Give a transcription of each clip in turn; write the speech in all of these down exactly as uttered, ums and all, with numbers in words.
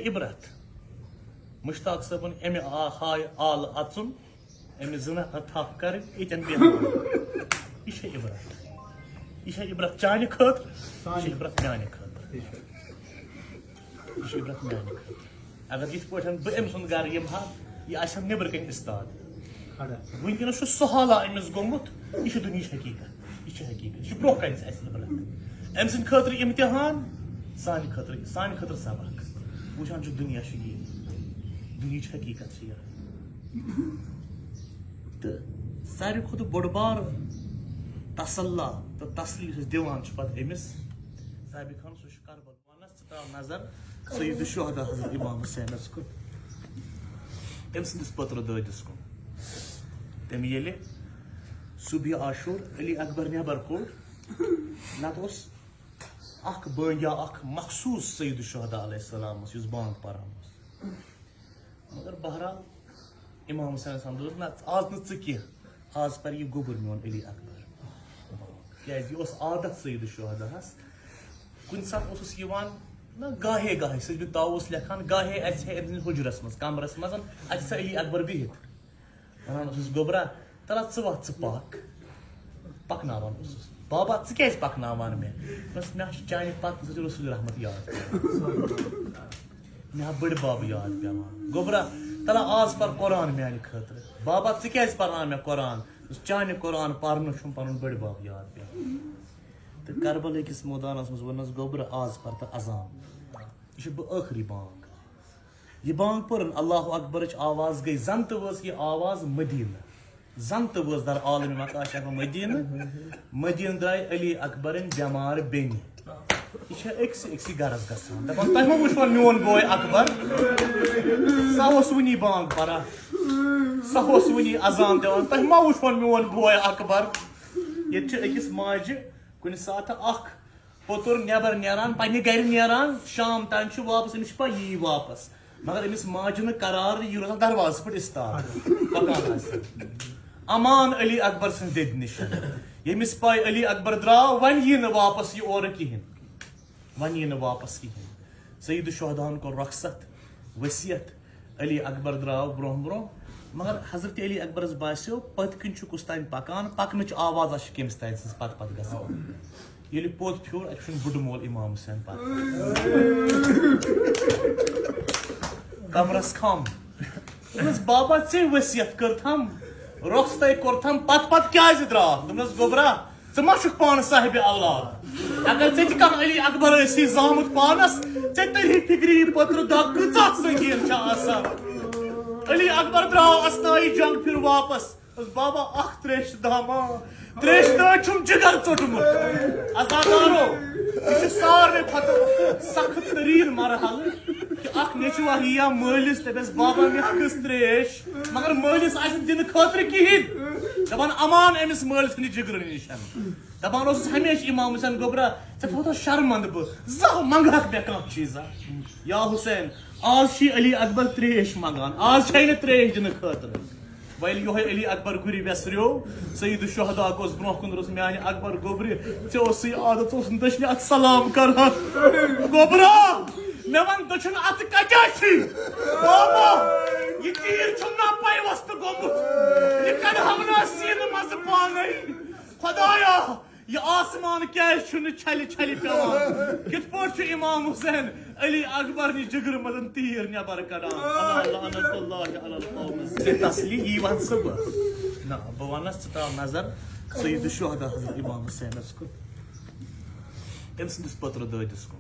عبرت۔ مشتاق صٲبُن امہِ آ ہایہِ آلہٕ اَژُن، امہِ زٕ نفر تھپھ کرٕنۍ، ییٚتٮ۪ن بیٚہوان۔ یہِ چھےٚ عبرت۔ یہِ چھےٚ عبرت چانہِ خٲطرٕ، یہِ چھےٚ عبرت میانہِ خٲطرٕ۔ یہِ چھےٚ عبرت میانہِ خٲطرٕ۔ اگر یِتھ پٲٹھۍ بہٕ أمۍ سُنٛد گرٕ یِمہٕ ہا، یہِ آسہِ ہا نیٚبرٕ کنہِ استاد۔ وٕنکیٚنس چھُ سُہ حالا أمِس گوٚمُت، یہِ چھُ دُنیہٕچ حقیٖقت۔ یہِ چھِ حقیٖقت، یہِ چھُ برونٛہہ کنہِ اَسہِ عبرت۔ أمۍ سٕنٛدِ خٲطرٕ امتحان، سانہِ خٲطرٕ، سانہِ خٲطرٕ سبق۔ وٕچھان چھُ دُنیا چھُ یی، دُنیہٕچ حقیٖقت چھِ یہِ۔ تہٕ ساروی کھۄتہٕ بوٚڑ بار تسلا تہٕ تسلی یُس أسۍ دِوان چھِ پتہٕ أمِس صاحب خان، سُہ چھُ کربلا۔ وَنَس ژٕ ترٛاو نظر سید الشہداء حضرت امام حسینس کُن، تٔمۍ سٕنٛدِس پٔترٕ دٲدِس کُن۔ تٔمۍ ییٚلہِ صبح عاشور علی اکبر نٮ۪بر کوٚڑ، نتہٕ اوس اکھ بٲنگیا اکھ مخصوٗص سید الشہداء علیہ السلام اوس، یُس بانگ پران اوس۔ مگر بہرحال امام حسین سمجھوس نہ، آز نہٕ ژٕ کینٛہہ، آز پَرِ یہِ گوٚبُر میون علی اکبر۔ کیازِ یہِ اوس عادت سید الشہداہس، کُنہِ ساتہٕ اوسُس یِوان نہ گاہے گاہے، سُہ ییٚلہِ تاووس لیکھان، گاہے اَژِ ہے أمۍ سٕنٛدِس حُجرس منٛز، کمرس منٛز، اَتہِ چھِ سا علی اکبر بِہِتھ۔ وَنان اوسُس، گوٚبرا، تَلہ ژٕ وَتھ، ژٕ پَکھ۔ پَکناوان اوسُس۔ بابا، ژٕ کیٛازِ پَکناوان مےٚ؟ دوٚپمَس، مےٚ حظ چھِ چانہِ پَتہٕ زٕ رسول رحمت یاد پٮ۪وان۔ مےٚ ہا بٔڑۍ بَب یاد پٮ۪وان۔ گوٚبرا، تَلہ آز پَر قرآن میٛانہِ خٲطرٕ۔ بابا، ژٕ کیٛازِ پَرناو مےٚ قرآن؟ دوٚپمَس، چانہِ قرآن پَرنہٕ چھُم پَنُن بٔڑۍ بَب یاد پٮ۪وان۔ تہٕ کربلہٕ کِس مٲدانَس منٛز ووٚننَس، گوٚبرا، آز پَر تہٕ اذان۔ یہِ چھِ بہٕ ٲخری بانگ۔ یہِ بانگ پٔرٕن، اللہ اکبرٕچ آواز گٔے، زن تہٕ وٲژ یہِ آواز مدینہ۔ زن تہٕ وٲژ در عالم مکاشف مدینہ۔ مدینہ درٛاے علی اکبرٕنۍ بٮ۪مار بیٚنہِ۔ یہِ چھےٚ أکسٕے أکسٕے گرس گژھان، دپان، "تۄہہِ ما وٕچھوٕ میون بوے اکبر؟ سُہ اوس وُنی بانگ پران، سُہ اوس وُنی اذان دِوان، تۄہہِ ما وٕچھوٕ میون بوے اکبر؟" ییٚتہِ چھِ أکِس ماجہِ کُنہِ ساتہٕ اکھ پوٚتُر نٮ۪بر نیران، پننہِ گرِ نیران، شام تام چھُ واپس، أمِس چھِ پَے یی واپس۔ مگر أمِس ماجہِ نہٕ قرار، یہِ روزان دروازس پٮ۪ٹھ استاد۔ پکان آسہِ۔ امان علی اکبر سٕنٛز دٮ۪دِ نِش۔ ییٚمِس پَے علی اکبر درٛاو، وۄنۍ یی نہٕ واپس یہِ اورٕ کِہیٖنۍ۔ وۄنۍ یی نہٕ واپس کِہیٖنۍ۔ سید الشہداہن کوٚر رۄخصت، وصیت۔ علی اکبر درٛاو برونٛہہ برونٛہہ، مگر حضرت علی اکبرس باسیو، پٔتۍ کِنۍ چھُ کُس تام پکان، پکنٕچ آوازا چھِ کٔمِس تام سٕنٛز پتہٕ پتہٕ گژھان۔ ییٚلہِ پوٚت پھیوٗر، اَتہِ چھُنہٕ بُڈٕ مول امام حسین پتہٕ۔ کمرس کھم۔ دوٚپمَس، "بابا، ژےٚ وصیت کٔرتھم، رۄخصتے کوٚرتھم، پتہٕ پتہٕ کیازِ درٛاکھ؟" دوٚپمَس، "گوٚبرا، ژٕ ما چھُکھ پانہٕ صاحبِ اولاد؟ اگر ژےٚ تہِ کانٛہہ علی اکبر ٲسی زامُت پانس، ژےٚ تٔرِہی فِکرِ یہِ پٔترٕ دگ کۭژاہ سنگین چھےٚ آسان۔" علی اکبر درٛاو اثنائی جنگ پھِر واپس۔ دوٚپُس، "بابا، اکھ تریش داما، تریش دٲدۍ چھُم جگر ژوٚٹمُت۔" عزادارو، یہِ چھُ ساروٕے کھۄتہٕ سخت تریٖن مرحلہٕ کہِ اکھ نیٚچوا یی یا مٲلِس دَپٮ۪س، "بابا، مےٚ کھٔژ تریش۔" مگر مٲلِس آسہِ نہٕ دِنہٕ خٲطرٕ کِہیٖنۍ۔ دَپان، امان أمِس مٲلۍ سٕنٛدِ جِگرٕ نِش۔ دَپان اوسُس ہمیشہِ امام حسین، "گوٚبرا، ژےٚ کوٗتاہ شرمنٛدٕ بہٕ، زانٛہہ منٛگہکھ مےٚ کانٛہہ چیٖزا؟ یا حسین، آز چھُے علی اکبر تریش منٛگان، آز چھے نہٕ تریش دِنہٕ خٲطرٕ۔" وۄنۍ ییٚلہِ یِہوٚے علی اکبر گُرِ وٮ۪سریو، سید الشہداء گوٚژھ برونٛہہ کُن، دوٚپُس، "میٛانہِ اکبر گوٚبرِ، ژےٚ اوسُے عادت، ژٕ اوسُکھ دٔچھنہِ اَتھٕ سلام کران۔" گوٚبرا، مےٚ وَن، دٔچھُن اَتھٕ کَتہِ چھُے؟ بابا، یہِ تیٖر چھُم نا پیوستہٕ گوٚمُت؟ یہِ کَڑہَم نا سیٖنہٕ منٛزٕ پانَے؟ خۄدایا، یہِ آسمان کیٛازِ چھُنہٕ چھَلہِ چھَلہِ پٮ۪وان؟ کِتھ پٲٹھۍ چھُ امام حسین علی اکبر نہِ جِگرٕ منٛز تیٖر نٮ۪بر کڑان؟ الا لعنت اللہ علی القوم۔ ژےٚ تسلی یی وَن ژٕ بہٕ۔ نہ، بہٕ وَنَس، ژٕ ترٛاو نظر سید الشہداء حضرت امام حسینَس کُن، تٔمۍ سٕنٛدِس پٔترٕ دٲدِس کُن۔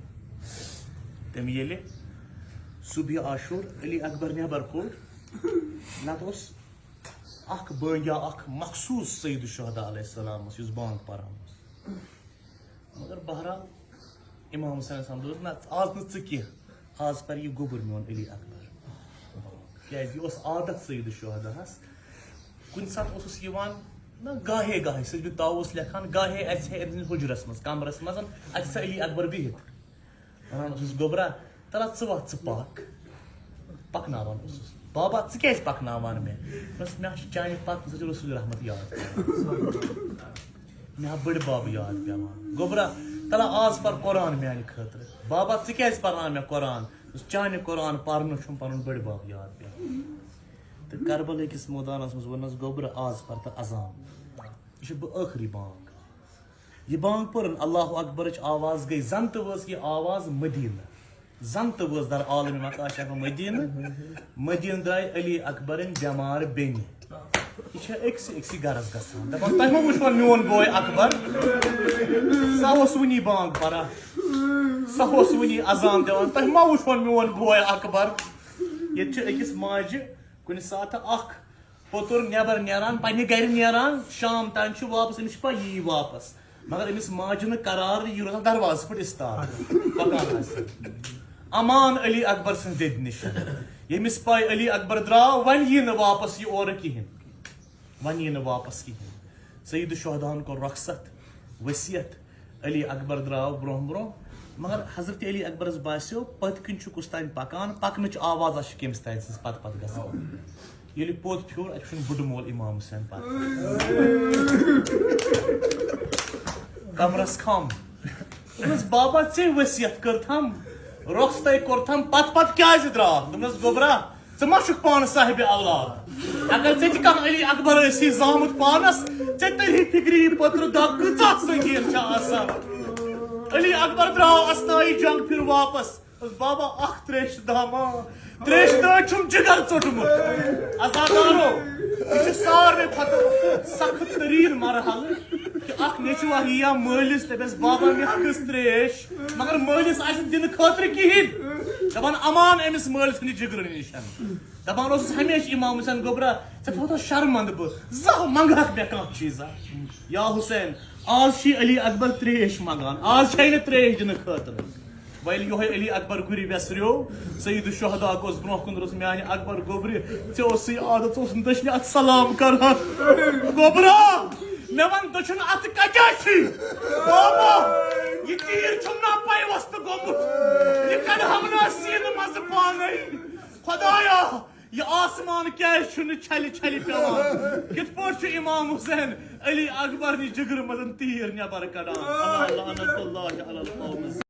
تٔمۍ ییٚلہِ صبح عاشور علی اکبر نٮ۪بر کوٚڑ، نتہٕ اوس اکھ بٲنگیا اکھ مخصوٗص سید الشہداء علیہ السلام اوس، یُس بانگ پران اوس۔ مگر بہرحال امام حسین سمجھوس نہ، آز نہٕ ژٕ کینٛہہ، آز پَرِ یہِ گوٚبُر میون علی اکبر۔ کیازِ یہِ اوس عادت سید الشہداہس۔ کُنہِ ساتہٕ اوسُس یِوان نہ گاہے گاہے، سُہ ییٚلہِ تاووس لیکھان، گاہے اَژِ ہے أمۍ سٕنٛدِس حُجرس منٛز، کمرس منٛز، اَتہِ چھُ سا علی اکبر بِہِتھ۔ وَنان اوسُس، "گوٚبرا، تَلہ ژٕ وَتھ، ژٕ پَکھ۔" پَکناوان اوسُس۔ "بابا، ژٕ کیٛازِ پَکناوان مےٚ؟" دوٚپمَس، "مےٚ ہا چھِ چانہِ پَتہٕ زٕ رسول رحمت یاد پٮ۪وان۔ مےٚ ہا بٔڑۍ بَب یاد پٮ۪وان۔ گوٚبرا، تَلہ آز پَر قرآن میٛانہِ خٲطرٕ۔" "بابا، ژٕ کیٛازِ پَرناو مےٚ قرآن؟" چانہِ قرآن پرنہٕ چھُم پنُن بٔڑۍ بب یاد پٮ۪وان۔ تہٕ کربلہٕ کِس مٲدانس منٛز ووٚننس، "گوٚبرٕ، آز پر تہٕ اذان۔ یہِ چھُ بہٕ ٲخری بانگ۔" یہِ بانگ پٔرٕن، اللہ اکبرٕچ آواز گٔے، زن تہٕ وٲژ یہِ آواز مدینہ۔ زن تہٕ وٲژ در عالم مکاشف مدینہ۔ مدینہ درٛاے علی اکبرٕنۍ بٮ۪مار بیٚنہِ۔ یہِ چھےٚ أکسٕے أکسٕے گرس گژھان، دپان، "تۄہہِ ما وٕچھوٕ میون بوے اکبر؟ سُہ اوس وُنی بانگ پران، سُہ اوس وُنی اذان دِوان، تۄہہِ ما وٕچھوٕ میون بوے اکبر؟" ییٚتہِ چھِ أکِس ماجہِ کُنہِ ساتہٕ اکھ پوٚتُر نٮ۪بر نیران، پننہِ گرِ نیران، شام تام چھُ واپس، أمِس چھِ پَے یی واپس۔ مگر أمِس ماجہِ نہٕ قرار، یہِ روزان دروازس پٮ۪ٹھ استار، پکان آسہِ۔ امان علی اکبر سٕنٛز دٔدۍ نِش۔ ییٚمِس پَے علی اکبر درٛاو، وۄنۍ یی نہٕ واپس یہِ اورٕ کِہیٖنۍ۔ وۄنۍ یی نہٕ واپس کِہیٖنۍ۔ سید الشہداہن کوٚر رۄخصت، وصیت۔ علی اکبر درٛاو برونٛہہ برونٛہہ، مگر حضرت علی اکبرس باسیو، پٔتۍ کِنۍ چھُ کُس تام پکان، پکنٕچ آوازا چھِ کٔمِس تام سٕنٛز پتہٕ پتہٕ گژھان۔ ییٚلہِ پوٚت پھیوٗر، اَتہِ چھُنہٕ بُڈٕ مول امام حسین پتہٕ۔ کمرس کھم۔ دوٚپنس، "بابا، ژےٚ وصیت کٔرتھم، رۄخصتے کوٚرتھم، پتہٕ پتہٕ کیازِ درٛاکھ؟" دوٚپنس، "گوٚبرا، ژٕ ما چھُکھ پانہٕ صاحبِ اولاد؟ اگر ژےٚ تہِ کانٛہہ علی اکبر ٲسی زامُت پانس، ژےٚ ترِ فکرِ یہِ پٔترٕ دگ کۭژاہ سنگین چھِ آسان۔" علی اکبر درٛاو اثنائی جنگ پھِر واپس۔ دوٚپُس، "بابا، اکھ تریشہِ داما، تریشہِ دٲدۍ چھُم جگر ژوٚٹمُت۔" عزادارو، یہِ چھُ ساروٕے کھۄتہٕ سخت تریٖن مرحلہٕ، کہِ اکھ نیٚچوا یِیا مٲلِس، دَپٮ۪س، "بابا، مےٚ کھٔژ تریش۔" مگر مٲلِس آسہِ نہٕ دِنہٕ خٲطرٕ کِہیٖنۍ۔ دَپان، "امان أمِس مٲلۍ سٕنٛدِ جِگرٕ نِش۔" دَپان اوسُس ہمیشہِ امام حسین، "گوٚبرا، ژےٚ تھوتھا شرمندٕ بہٕ؟ زانٛہہ منٛگہکھ مےٚ کانٛہہ چیٖزا؟" یا حسین، آز چھُ علی اکبر تریش منٛگان، آز چھے نہٕ تریش دِنہٕ خٲطرٕ۔ وۄنۍ ییٚلہِ یِہوٚے علی اکبر گُرِ وٮ۪سریو، سید الشہداء اوس برونٛہہ کُن روٚس، "میانہِ اکبر گوٚبرِ، ژےٚ اوسُے عادت، ژٕ اوسُکھ دٔچھنہِ اَتھٕ سلام کران۔ گوٚبرا، مےٚ وَن دٔچھُن اَتھٕ کَتہِ چھُے؟ بابا، یہِ تیٖر چھُم نا پیوستہٕ گوٚمُت؟ یہِ کَڑہَم نا سیٖنہٕ منٛزٕ پانَے؟ خۄدایا، یہِ آسمان کیٛازِ چھُنہٕ چھَلہِ چھَلہِ پٮ۪وان؟ کِتھ پٲٹھۍ چھُ امام حسین علی اکبر نہِ جِگرٕ منٛز تیٖر نٮ۪بر کَڑان؟" الا لعنت اللہ علی القوم۔